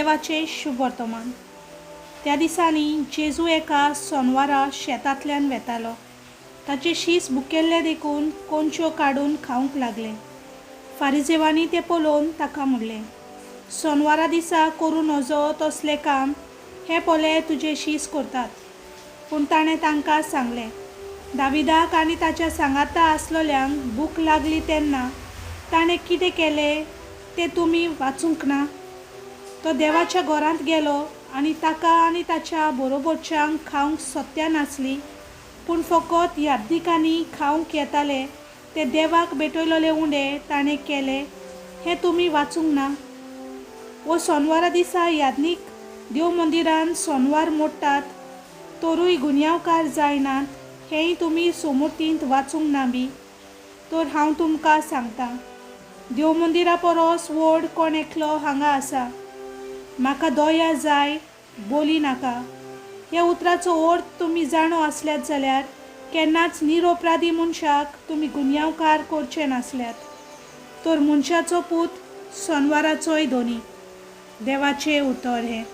देवाचें शुभवर्तमान. त्या दिसांनी जेजू एका सोनवारा शेतांतल्यान वेतालो. ताचे शीस भुकेल्ले देखून कोनश्यो काडून खावंक लागले. फारिजेवांनी तें पळोवन ताका म्हणलें, सोनवारा दिसा करूं नजो तसलें काम हे पळे तुजे शीस करतात. पूण ताणें तांकां सांगलें, दाविदाक आनी ताच्या सांगाता आसलोल्यांक भूक लागली तेन्ना ताणें कितें केलें तें तुमी वाचूंक ना? तो देवाच्या घरांत गेलो आनी ताका आनी ताच्या बरोबरच्यांक खावंक सत्या नासली, पूण फकत याज्ञिकांनी खावंक येताले ते देवाक भेटयलोले उंडे ताणें केले हें तुमी वाचूंक ना? वो सोनवारा दिसा याज्ञीक देव मंदिरांत सोनवार मोडटात तरूय गुन्यांवकार जायनात हेंय तुमी सोमुर्तींत वाचूंक ना बी? तर हांव तुमकां सांगतां, देव मंदिरा परस व्हड कोण एकलो हांगा आसा. म्हाका दया जाय, बोली नाका ह्या उतराचो अर्थ तुमी जाणो आसल्यात जाल्यार केन्नाच निरपराधी मनशाक तुमी गुन्यांवकार करचे नासल्यात. तर मनशाचो पूत सोनवाराचोय धनी. देवाचें उतर हें.